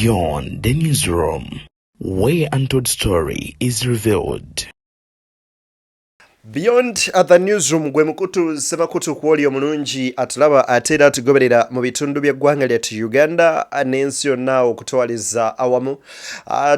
Beyond the Newsroom, where untold story is revealed. Beyond the Newsroom gwe mukutu semakutu kwoli omulungi atulaba ate era atugoberera mu bitundu by'eggwanga lyattu Uganda n'ensi yonna okutwaliza awamu.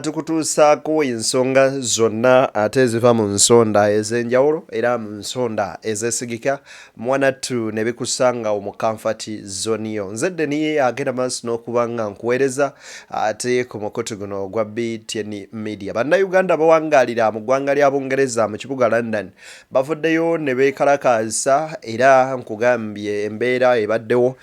Tukutuusaako ensonga zonna ate eziva mu nsonda ez'enjawulo era mu nsonda ezeesigika mwanattu ne bikusanga mu comfort zone yo. Nze Deni agenda maaso n'okuba nga nkuweereza ate ku mukutu guno ogwa BTN Media. Bannayuganda bawangaalira mu ggwanga lya Bungereza mu kibuga London bavuddeyo ne beekalakaasa era nkugambye embeera ebaddewo.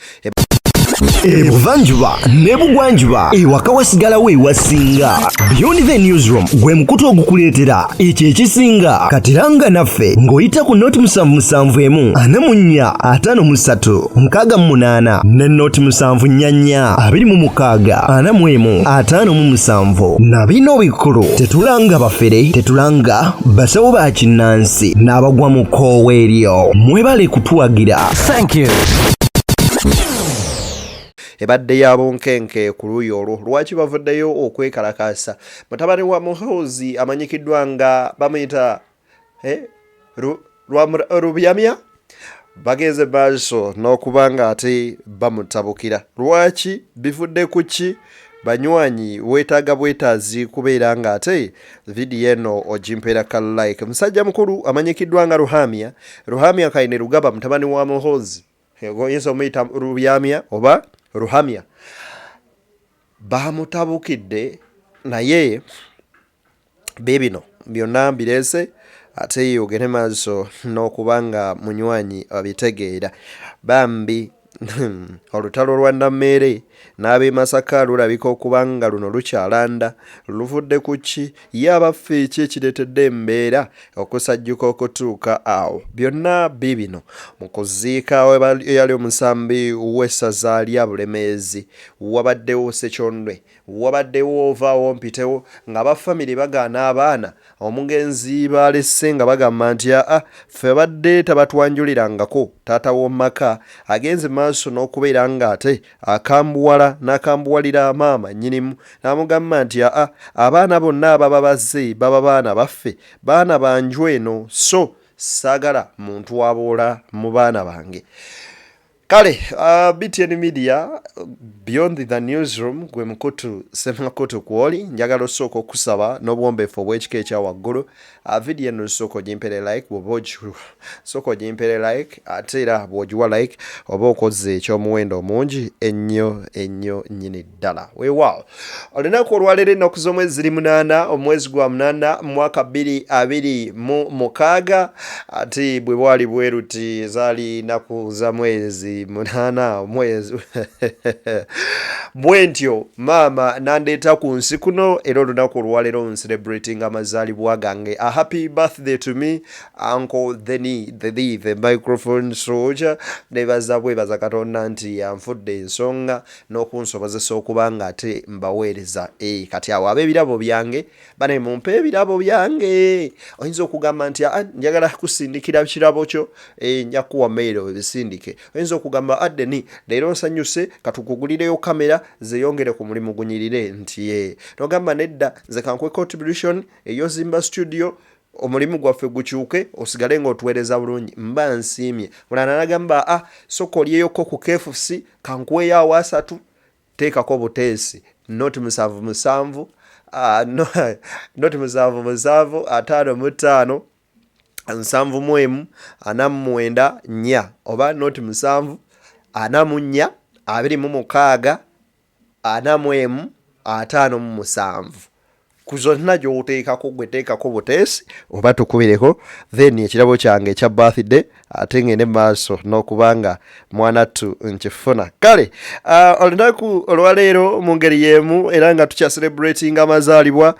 Ebuvanjuba n'ebugwanjuba ewaka wasigalawo ewasinga. Beyond the Newsroom gwe mukutu ogukuleetera ekyo ekisinga. Katiranga naffe ng'oyita ku noti 771 44 53 68 ne noti 744 26 41 57. Na bino bikulu, tetulanga bafere, tetulanga basawo ba kinnansi n'abagwa mu kkoowa eryo. Mwebale kutuwagira. Thank you. Ebadde ya bunkenke ku luuyi olwo. Lwaki bavuddeyo okwekalakaasa? Mutabani wa Muhoozi amanyikiddwa nga bamuyita Rubyamya bagenze maaso n'okuba nga ate bamutabukira. Lwaki? Bivudde ku ki? Banywanyi, weetaaga bwetaazi kubeera nga ate vidiyo eno ogimpeera ka like. Musajja mukulu amanyikiddwa nga Ruhamya, Ruhamya Kaine Rugaba, mutabani wa Muhoozi, oyinza omuyita Rubyamya oba Ruhamya, bamutabukidde. Naye biibino byonna mbireese ate ogende maaso n'okuba nga munywanyi abitegeera. Bambi olutalo lwa Nammeere n'ab'e Masaka lulabika okuba nga luno lukyalanda. Luvudde ku ki? Ye abaffe, ki ekireetedde embeera okusajjuka okutuuka awo? Byonna biibino. Mu kuziika eyali omusambi w'essaza lya Bulemeezi wabaddewo Sekyondwe, wabaddewo ovaawo mpitewo ng'aba famire bagaana abaana omugenzi baalese nga bagamba nti aa, ffe badde tabatwanjulirangako taata w'omumaka. Agenze maaso n'okubeera ng'ate akambuwala n'akambuwalira maama nnyinimu n'amugamba nti aa, abaana bonna ababa bazze baba baana baffe, baana banju eno, so saagala muntu waboola mu baana bange. Kale BTN Media, Beyond the Newsroom gwe mukutu semakutu kwoli. Njagala osooka okusaba n'obuwombeefu obw'ekika ekya waggulu, vidiyo eno sooka ogimpere like. Bw'oba sooka ogimpere like, ate era bw'ogiwa like oba okoze ekyomuwendo omungi ennyo ennyo nnyini ddala. Weewaawo, olunaku olwaleero ennaku z'omwezi ziri 8, omwezi gwa 8, mwaka 2026. Ate bwe bwali bwe ruti zaali nnaku za mwezi 8 omwezi bwe ntyo maama nandeeta ku nsi kuno, era olunaku olwaleero ncelebrating amazaalibwa gange. A happy birthday to me, Uncle Theni the microphone soldier. Nebaza bwebaza Katonda nti yanfudde ensonga n'okunsobozesa okuba nga ate mbaweereza. Kati awo ab'ebirabo byange bane, mumpe ebirabo byange. Oyinza okugamba nti aa, njagala kusindikira kirabo kyo, nja kuwa mail ebisindike. Oyinza okugamba, "Addeni, leero nsanyuse, katukugulireyo kamera zeyongere ku mulimu gunyirire," nti ye nogamba, "Nedda, nze kankuwe contribution eyozimba studio, omulimu gwaffe gukyuke, osigale ng'otuweereza bulungi." Mba nsiimye. Mulala nagamba, "A soka olyeyoko ku KFC, kankuweeyo awo 30." Teekako buteesi noti 77, noti 77 55 71 94, oba noti 7 44 26 41 57. Ku zonna gy'oteekako gwe teekako buteesi oba tukubireko, then ekirabo kyange ekya birthday ate ngende maaso n'okuba nga mwanattu nkifuna. Kale olunaku olwaleero mu ngeri y'emu era nga tukya celebrating amazaalibwa,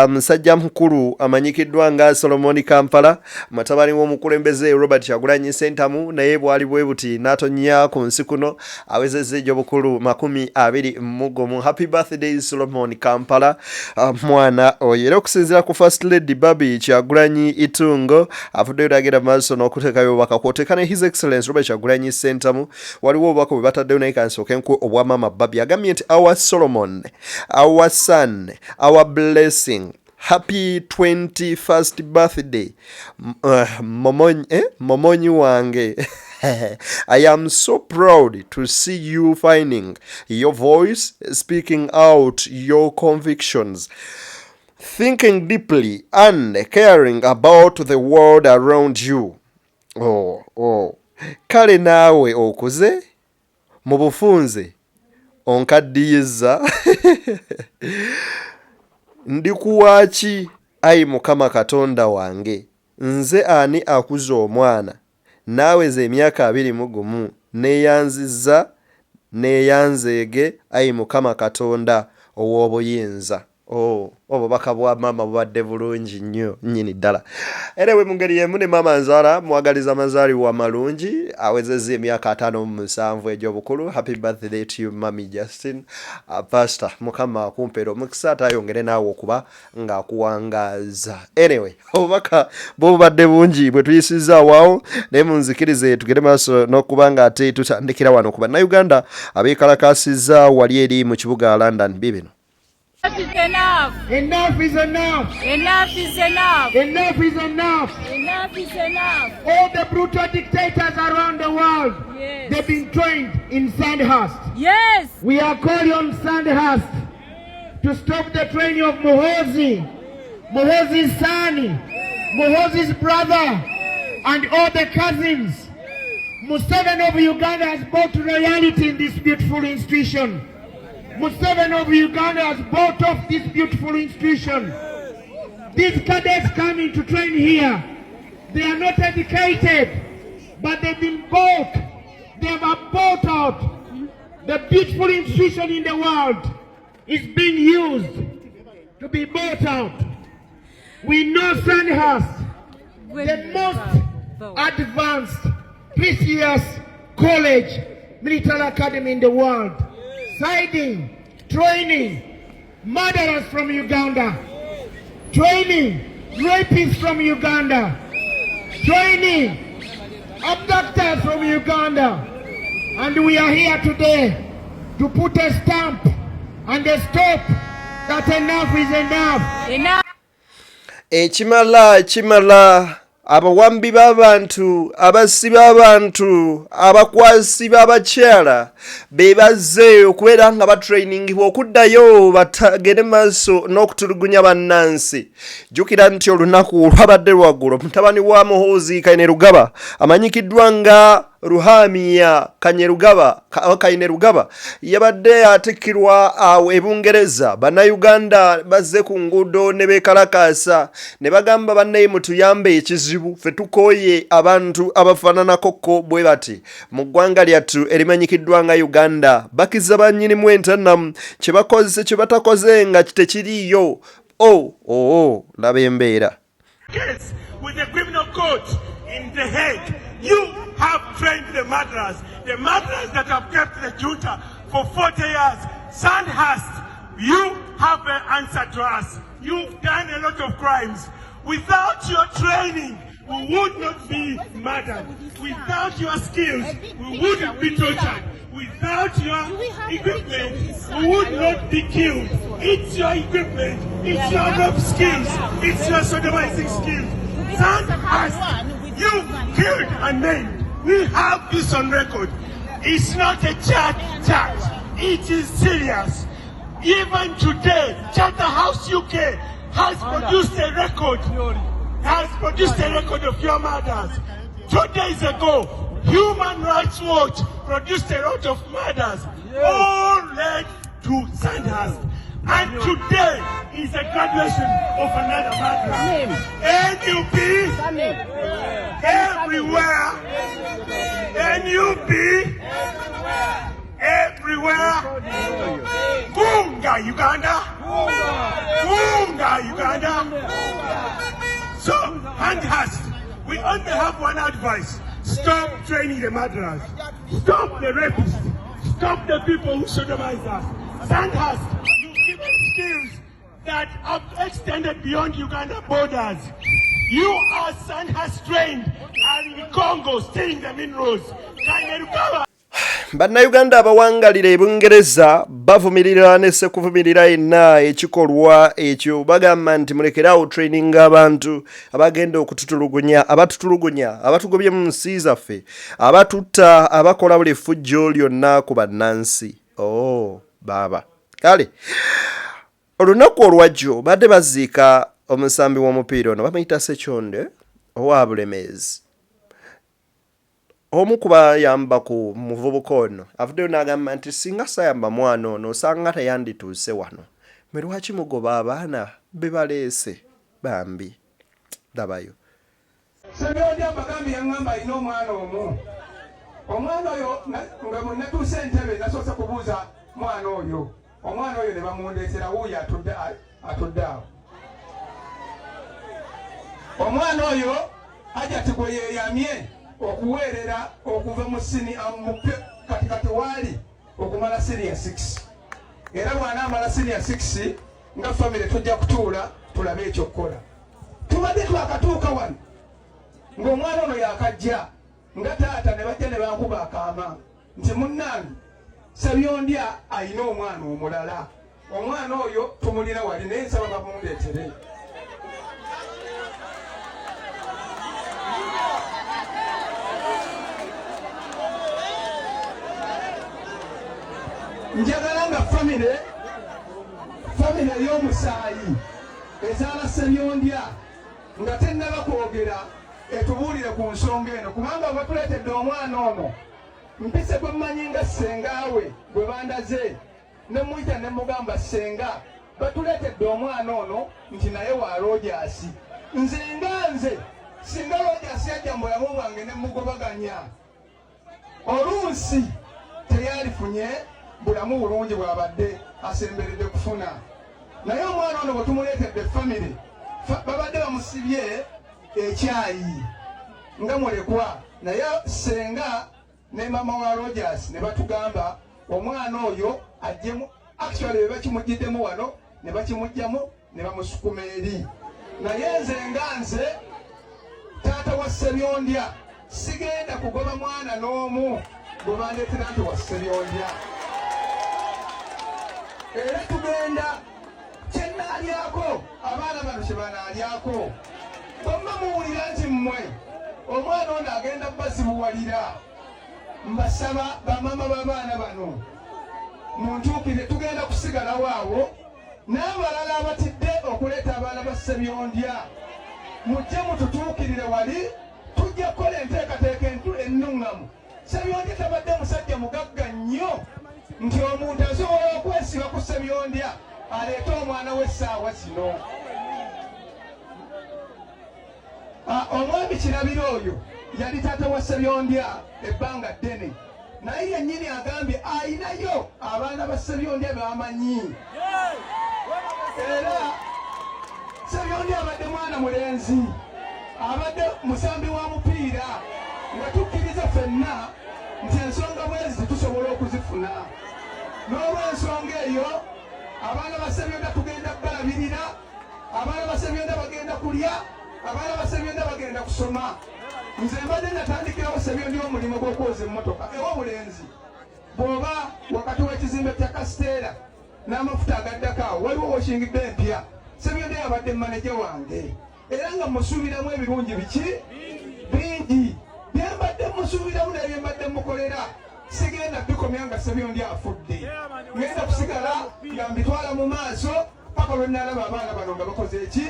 musajja mukulu amanyikiddwa nga Solomoni Kampala, mutabani w'omukulembeze Robert Kyagulanyi Sentamu, naye bwali bwe buti n'atonnya ku nsi kuno, awezezza egy'obukulu 21. Happy birthday, Solomon Kampala. omwana oyo. Era okusinziira ku First Lady Barbie Kyagulanyi Itungo, avuddeyo n'agenda mu maaso n'okuteekayo obubaka kw'oteeka ne His Excellence Robert Kyagulanyi Ssentamu. Waliwo obubaka bwe bataddeyo, naye kansooke nkuwe obwa Maama Barbie. Agambye nti our Solomon, our son, our blessing, happy 21st birthday, momonyi wange. I am so proud to see you finding your voice, speaking out your convictions, thinking deeply and caring about the world around you. Oh. Kale naawe okuze mu bufunze onkaddiyizza. Ndikuwa ki ayi Mukama Katonda wange? Nze ani akuza omwana naaweza emyaka 21? Neeyanzizza, neeyanzeege ayi Mukama Katonda ow'obuyinza. Oh, obubaka bwa maama bubadde bulungi nnyo nnyini ddala. Era we mu ngeri y'emu ne maama nzaala mwagaliza mazaalibwa malungi, awezezza emyaka 57 egy'obukulu. Happy birthday to you, Mummy Justin. Pastor, Mukama akumpeera omukisa ate ayongere naawe okuba ng'akuwangaaza. Anyway, obubaka bwobubadde bungi bwe tuyisizza awaawo, naye munzikirize tugende maaso n'okuba nga ate tutandikira wano ku Bannayuganda abeekalakaasizza wali eri mu kibuga London. Bibino. Enough is enough. Enough is enough. Enough is enough. Enough is enough. Enough is enough. All the brutal dictators around the world, they've been trained in Sandhurst. We are calling on Sandhurst to stop the training of Muhozi, Muhozi's son, Muhozi's brother, and all the cousins. Museveni of Uganda has bought royalty in this beautiful institution. Museveni of Uganda has bought off this beautiful institution. These cadets coming to train here, they are not educated, but they've been bought. They have bought out. The beautiful institution in the world is being used to be bought out. We know Sandhurst, the most advanced, prestigious college, military academy in the world, siding, training murderers from Uganda, training rapists from Uganda, training abductors from Uganda. And we are here today to put a stamp and a stop that enough is enough. Enough. Ekimala kimala. Abawambi b'abantu, abassi b'abantu, abakwasi b'abakyala be bazze okubeera nga batrainingibwa okuddayo batagende maaso n'okutulugunya bannansi. Jjukira nti olunaku lwabadde lwaggulo, mutabani wa Muhoozi Kainerugaba amanyikiddwa nga Ruhamiya Kanyerugaba, Kainerugaba yabadde atikkirwa awo e Bungereza. Bannayuganda bazze ku nguudo ne beekalakaasa ne bagamba, bannaye mutuyambe, ekizibu ffe tukooye abantu abafaananako bwe bati mu ggwanga lyattu erimanyikiddwa nga Uganda. Bakiza bannyinimu entannamu kye bakoze kye batakoze nga tekiriiyo. O oo, laba embeera. Case with the criminal court in The Hague. You have trained the murderers that have kept the junta for 40 years. Sandhurst, you have an answer to us. You've done a lot of crimes. Without your training, we would not be murdered. Without your skills, we wouldn't be tortured. Without your equipment, we would not be killed. It's your equipment, it's your rope skills, it's your sodomizing skills. Sandhurst, you killed and maimed. We have this on record. It's not a chat chat. It is serious. Even today, Charterhouse UK has produced a record, has produced a record of your murders. 2 days ago, Human Rights Watch produced a lot of murders, all led to Sandhurst. And today is a graduation of another murderer. NUP everywhere. NUP everywhere. Kunga Uganda. Kunga Uganda. So, Sandhurst, we only have one advice. Stop training the murderers. Stop the rapists. Stop the people who sodomize us. Sandhurst, you've given skills. that have extended beyond Uganda borders. You are Sandhurst trained and in Congo stealing the minerals. Kainerugaba. Bannayuganda abawangalira e Bungereza bavumirira ne ssekuvumirira yenna ekikolwa ekyo. Bagamba nti mulekeraawo training abantu abagenda okututulugunya, abatutulugunya, abatugobye mu nsi zaffe, abatutta, abakola buli ffujjo lyonna ku bannansi. Oh, baaba. Kale olunaku olwajjo badde baziika omusambi w'omupiira ono bamuyita Sekyonde owa Bulemeezi. Omu ku bayamba ku muvubuka ono avuddeyo n'agamba nti singa sayamba mwana ono osanga teyandituuse wano. Mwe lwaki mugoba abaana be baleese bambi? Labayo. Ssebyondya mbagambye yaŋŋamba alina omwana omu. Omwana oyo nga bwe natuuse Entebbe nasoose kubuuza mwana oyo. Omwana oyo ne bamundeetera wuuyo atudde atudde awo. Omwana oyo Hajati gwe yeeyamye okuweerera okuva mu sini kati kati waali okumala siniya 6 era bw'anaamala siniya 6 nga famire tujja kutuula tulabe ekyokukola. Tubadde twakatuuka wano ng'omwana ono yakajja nga taata ne bajja ne bankuba akaama nti munnange Ssebyondya alina omwana omulala, omwana oyo tumulina wali naye nsaba bamundeetere. Njagala nga famire famire ey'omusaayi ezaala Ssebyondya nga tennaba kwogera etubuulire ku nsonga eno kubanga batuleetedde omwana ono mpise gwe mmanyi nga ssenga we gwe bandaze ne muyita ne mugamba ssenga batuleetedde omwana ono nti naye wa Rogers. Nze nga nze singa Rogers yajja mu bulamu bwange ne mugobaganya oluusi teyalifunye bulamu bulungi bwabadde asemberedde kufuna. Naye omwana ono bwe tumuleetedde famire babadde bamusibye ekyayi nga mulekwa, naye ssenga ne maama wa Rogers ne batugamba omwana oyo ajjemu. Actually be bakimugiddemu wano ne bakimuggyamu ne bamusukuma eri. Naye nze nga nze taata wa Ssebyondya sigenda kugoba mwana n'omu gwe bandeetera nti wa Ssebyondya, era tugenda kyenaalyako abaana bano kye banaalyako. Bwemba muwulira nti mmwe omwana ono agenda bazibuwalira, mbasaba bamaama b'abaana bano muntuukire, tugenda kusigalawo awo n'abalala abatidde okuleeta abaana ba Ssebyondya mujje mututuukirire wali, tujja kukola enteekateeka ennuŋŋamu. Ssebyondya tabadde musajja mugagga nnyo nti omuntu asobola okwesiba ku Ssebyondya aleete omwana w'essaawa zino. Omwami Kirabira oyo yali taata wa Ssebyondya ebbanga ddene, naye yennyini agambye ayinayo abaana ba Ssebyondya bamanyi. Era Ssebyondya abadde mwana mulenzi, abadde musambi wa mupiira, nga tukkiriza ffenna nti ensonga bwezi tusobola okuzifuna. N'olw'ensonga eyo abaana ba Ssebyondya tugenda kubalabirira, abaana ba Ssebyondya bagenda kulya, abaana ba Ssebyondya bagenda kusoma. Nze mbadde natandikirawo Ssebyondya omulimu gw'okwoza emmotoka ew'obulenzi. Bw'oba wakati w'ekizimbe kya Kasiteera n'amafuta agaddako awo waliwo washing bay empya. Ssebyondya yabadde maneja wange era nga musuubiramu ebirungi biki bingi bye mbadde musuubiramu naye bye mbadde mukolera sigenda bikomya nga Ssebyondya afudde. Ngenda kusigala nga mbitwala mu maaso paka lwe nalaba abaana bano nga bakoze eki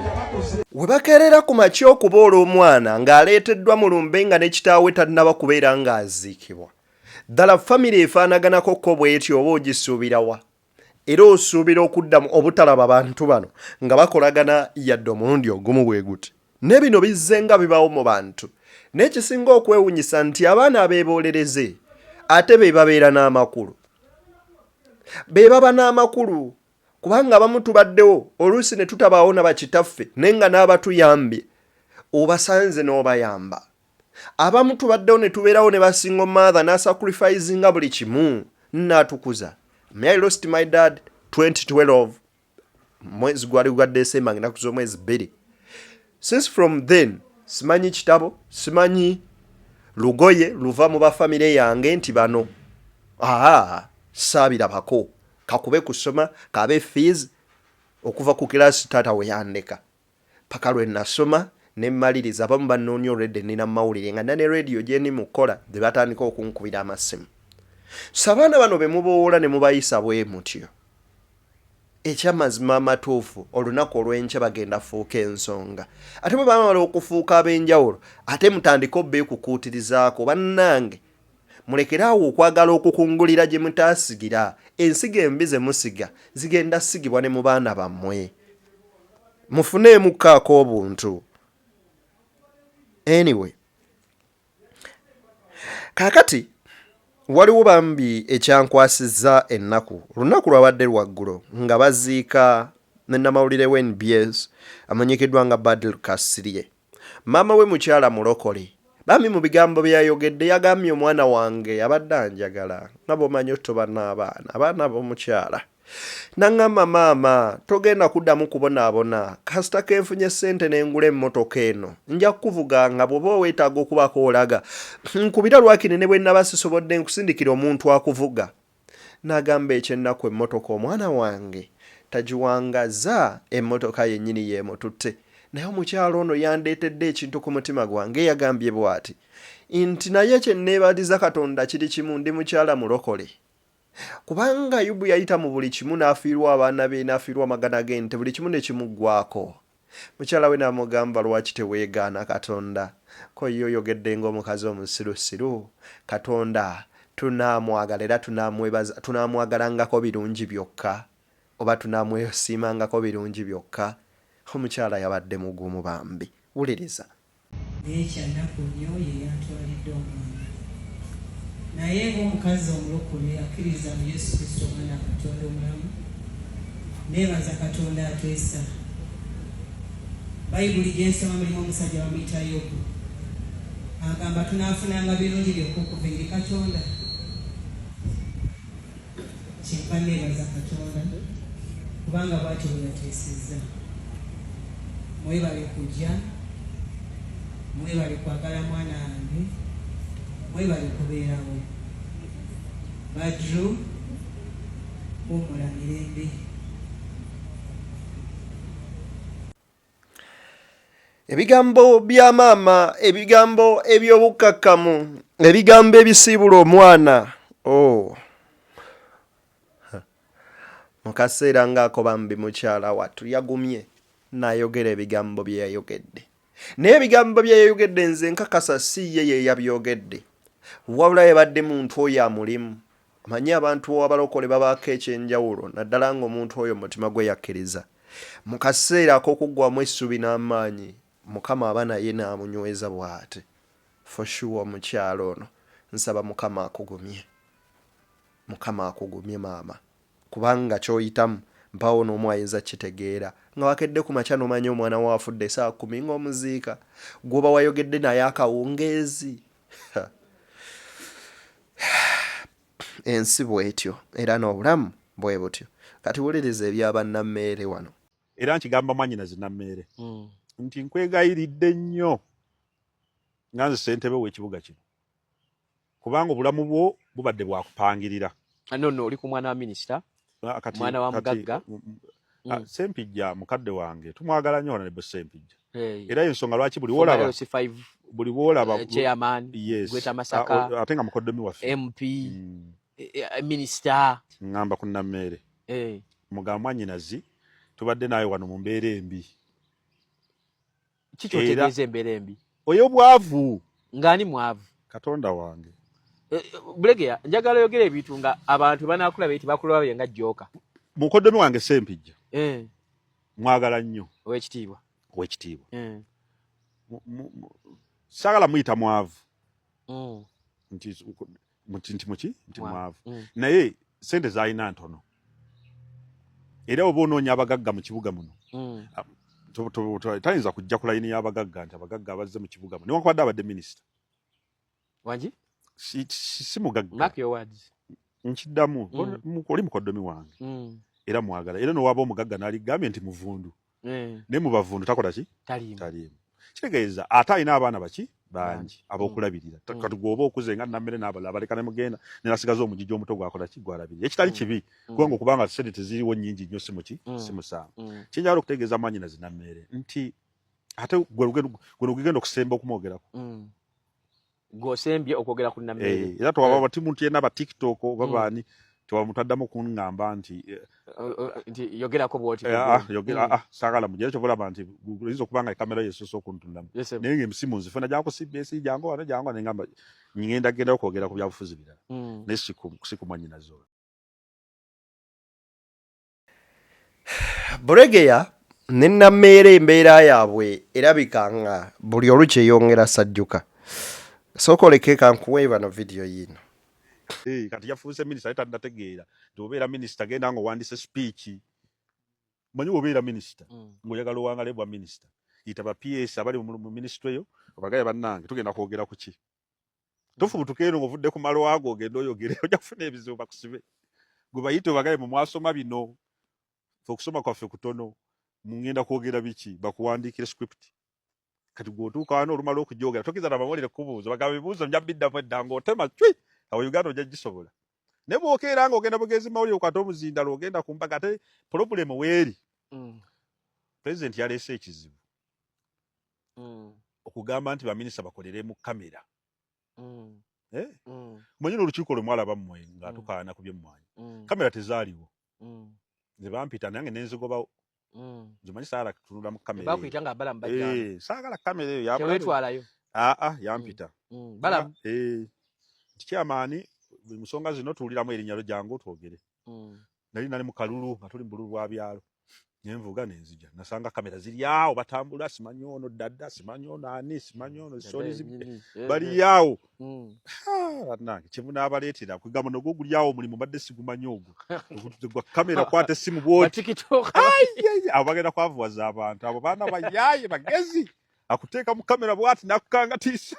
nga bakuze. We bakeerera ku makya okuboola omwana ng'aleeteddwa mu lumbe nga ne kitaawe tannaba kubeera ng'aziikibwa. Ddala famire efaanaganako ko bw'etyo oba ogisuubira wa? Era osuubira okuddamu obutalaba bantu bano nga bakolagana yadde omulundi ogumu bwe guti? Ne bino bizze nga bibaawo mu bantu. N'ekisinga okwewunyisa nti abaana abeeboolereze ate be babeera n'amakulu. Be baba n'amakulu kubanga abamu tubaddewo oluusi ne tutabaawo na bakitaffe naye nga n'abatuyambye obasanze n'obayamba. Abamu tubaddewo ne tubeerawo ne ba single mother n'asacrificinga buli kimu n'atukuza. Me I lost my dad 2012. Mwezi gwali gwa December, nga ennaku z'omwezi 2. Since from then simanyi kitabo, simanyi lugoye luva mu bafamire yange nti bano aa saabirabako, kakube kusoma, kabe fees okuva ku kilasi taata we yandeka paka lwe nasoma ne mmaliriza. Abamu bannoonya olwedde nina mu mawulire nga nina ne rediyo gye ndi mu kukola, be batandika okunkubira amasimu. So abaana bano be muboola ne mubayisa bwe mutyo, ekyamazima amatuufu, olunaku olw'enkya bagenda fuuka ensonga. Ate bwe bamala okufuuka ab'enjawulo, ate mutandike obeekukuutirizaako. Bannange, mulekere awo okwagala okukungulira gye mutaasigira. Ensigo embi ze musiga zigenda sigibwa ne mu baana bammwe. Mufuneemukko ak'obuntu. Anyway, kaakati waliwo bambi ekyankwasizza ennaku. Olunaku lwabadde lwaggulo nga baziika munnamawulire wa NBS amanyikiddwa nga Badru Kasirye. Maama we mukyala mulokole. Bambi mu bigambo bye yayogedde yagambye, omwana wange abadde anjagala nga bw'omanyi otoba n'abaana, abaana b'omukyala. Naŋŋamba, maama togenda kuddamu kubonaabona, kasita kenfunye ssente ne ngula emmotoka eno nja kukuvuga, nga bw'oba weetaaga okubaako olaga nkubira, lwakiri ne bwe nnaba sisobodde nkusindikira omuntu akuvuga. N'agamba ekyennaku emmotoka omwana wange tagiwangaza, emmotoka yennyini y'emututte. Naye omukyala ono yandeetedde ekintu ku mutima gwange. Yagambye bw'ati nti, naye kye nneebaliza Katonda kiri kimu, ndi mukyala mulokole, kubanga Ayubu yayita mu buli kimu n'afiirwa abaana be, n'afiirwa amagana g'ente, buli kimu ne kimuggwaako. Mukyala we n'amugamba, lwaki teweegaana Katonda? Ko ye oyogedde ng'omukazi omusirusiru. Katonda tunaamwagala era tunaamwebaza, tunaamwagalangako birungi byokka oba tunaamwesiimangako birungi byokka? Omukyala yabadde mugumu bambi. Wuliriza. Naye kya nnaku nnyo ye yantwalidde omwana. Naye ng'omukazi omulokole akkiririza mu Yesu Kristo Omwana wa Katonda omulamu, nneebaza Katonda ateesa. Bayibuli gye nsoma mulimu omusajja bamuyita Yobu. Agamba tunaafunanga birungi byokka okuva eri Katonda? Kyenva neebaza Katonda kubanga bwatyo bwe yateesezza. Mwebale kujja, mwebale kwagala mwana wange, mwebale kubeerawo. Badru, wummula mirembe. Ebigambo bya maama, ebigambo eby'obukkakkamu, ebigambo ebisiibula omwana. Oh. Mu kaseera ng'ako bambi mukyala wattu yagumye n'ayogera ebigambo bye yayogedde. Naye ebigambo bye yayogedde nze nkakasa si ye ye yabyogedde, wabula yabadde muntu oyo amulimu. Omanyi abantu abalokole babaako eky'enjawulo, naddala ng'omuntu oyo mu mutima gwe yakkiriza. Mu kaseera ak'okuggwaamu essuubi n'amaanyi, Mukama aba naye n'amunyweza bw'ati. For sure omukyala ono nsaba Mukama akugumye. Mukama akugumye maama, kubanga ky'oyitamu mpaawo n'omu ayinza kukitegeera. Nga wakedde ku makya n'omanya omwana wo afudde essaawa 10 ng'omuziika, gw'oba wayogedde naye akawungeezi. Ensi bw'etyo era n'obulamu bwe butyo. Kati wuliriza ebya bannammeere wano. Era nkigamba mwanyinazi Nammeere nti nkwegayiridde nnyo nga nze ssentebe w'ekibuga kino, kubanga obulamu bwo bubadde bwakupangirira. No, no, oli ku mwana wa minisita, mwana wa mugagga. Ssempijja mukadde wange, tumwagala nnyo Honorable Ssempijja. Era ensonga lwaki buli wolaba buli wolaba chairman, yes, Greater Masaka, ate nga mukoddomi waffe, MP, minister. Ngamba ku Nammeere, mugamba mwanyinazi tubadde naawe wano mu mbeera embi. Kikyotegeeza embeera embi? Oyo bwavu. Ng'ani mwavu? Katonda wange. Bulegeya, njagala oyogera ebintu nga abantu banakulaba eti bakulaba nga jooka. Mukoddomi wange Ssempijja mwagala nnyo. Owekitiibwa. Owekitiibwa. Saagala muyita mwavu. Nti muki nti mwavu. Naye sente zalina ntono. Era oba onoonya abagagga mu kibuga muno, tayinza kujja ku layini y'abagagga nti abagagga abazze mu kibuga muno, newankubadde abadde minisita. Wangi? Si mugagga. Mark your words. Nkiddamu, oli mukoddomi wange. Era mwagala era nowaba omugagga naligambye nti muvundu eh. Naye mubavundu takola ki? Taliimu. Kitegeeza ate alina abaana baki bangi abokulabirira. Kati gwoba okuze nga Nammere n'abalala baleka ne mugenda nenasigaza omugigi omuto gwakola ki? Gwalabirira, ekitali kibi kubanga okubanga sente teziriwo nnyingi nnyo si muki si musango. Kyenjagala okutegeeza mwanyinazi Nammere nti ate gwe lugendo okusemba okumwogerako Gosembye okwogera ku Nammere. Eh, era tewaba bati muntu yenna ba TikTok oba baani, tewaba muntu addamu kuŋŋamba nti eh, nti yogerako bwoti. Eh, ah, yogera ah, saagala mugere. Kyova olaba nti oyinza okuba nga kamera yo esoose okuntunulamu, naye nga emisimu nzifuna gyakusibba ensi, jangu wano, jangu wano, ngamba ngenda genda okwogera ku byabufuzi birala, naye si ku mwannyinazi oyo. Buregeya ne Nammeere embeera yaabwe erabika nga buli olukya eyongera sajjuka. Sooka oleke kankuwe bano vidiyo yiino. Hey, kati yafuuse minisita naye tannategeera nti obeera minisita genda nga owandiise speech. Manyi wobeera minisita ng'oyagala owangale bwa minisita, yita ba PS abali mu minisitule yo obagaye, bannange tugenda kwogera ku ki? Tofubutuka eno ng'ovudde ku malwago ogenda oyogere, ojja kufuna ebizibu bakusibe. Gwe bayite obagaye mu mwasoma bino, fe okusoma kwaffe kutono, mungenda kwogera biki? Bakuwandiikire script. Kati gwe otuuka wano olumala okugyogera tokiriza na mawulire kubuuza, bagamba ebibuuzo nja biddamu edda ng'otema cwi awo. Uganda ojja gisobola, naye bw'okeera ng'ogenda bugenzi mawulire okwata omuzindalo ogenda ku mbaga. Ate problem weeri, President yaleese ekizibu okugamba nti baminisita bakolere mu kamera. Eh? Manyini olukiiko lwe mwalaba mmwe nga tukaana ku byemmwanyi, kamera tezaaliwo. Nze bampita nange nenzigobawo. Nze manyi saagala kutunula mu kamera eyo. Bakuyita nga Balamu bajjana. Eh, saagala kamera eyo yabulabe. Tewetwalayo. Aa, yampita. Balamu. Eh, nti chairman, mu nsonga zino tuwuliramu erinnya lyo, jangu twogere. Nali mu kalulu nga tuli mu bululu bwa byalo, nenvuga nenzija nasanga kamera ziri awo, batambula, simanyi ono dada, simanyi ono ani, simanyi ono soni bali awo. Bannange, kyemunaabaleetera kwegamba nogwo guli awo omulimu mbadde sigumanyi ogwo gwa kamera, kwata essimu bwoti. TikTok. Abo bagenda kwavuwaza abantu, abo baana bayaaye bagezi, akuteeka mu kamera bwati nakukanga tiisa.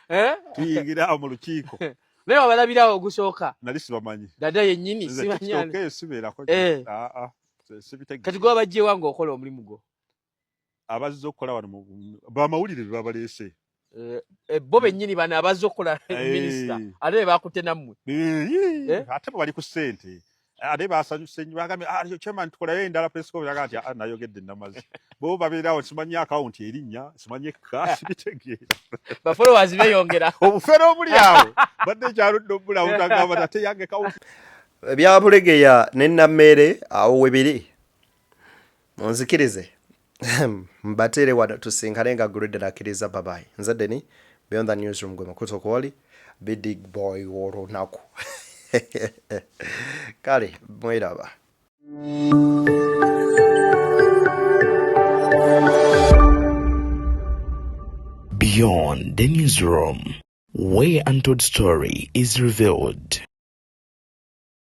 Eh? Tuyingira awo mu lukiiko. Naye wabalabirawo ogusooka? Nali sibamanyi. Dada yennyini. Nze simanyi TikTok ani. Eyo sibeerako. Eh. Ah, ah, sibitegeera. Kati gwe wabajjewa ng'okola omulimu gwo? Abazze okukola wano bamawulire be babaleese. Eh, eh, bo bennyini bano abazze okukola minisita ate be bakutte nammwe. Eh? Ate bwe bali ku ssente ate basanyuse nnyo, bagambye, "Ah, chairman, tukolayo endala press conference." Agamba nti, "Ah, nayogedde namaze." Bo babeerawo simanyi akawunti erinnya, simanyi ekka, sibitegeera. Ba followers beeyongera. Obufere obuli awo badde ekyaludde obulawo, tagamba ate yange kawunti. Ebya Bulegeya ne Nammeere awo we biri. Munzikirize mbateere wano, tusinkane nga guludde nakkiriza. Babayi, nze Deni Beyond the Newsroom, gwe mukutu kwoli bidig boy w'olunaku. Kale mweraba. Beyond the Newsroom, where untold story is revealed.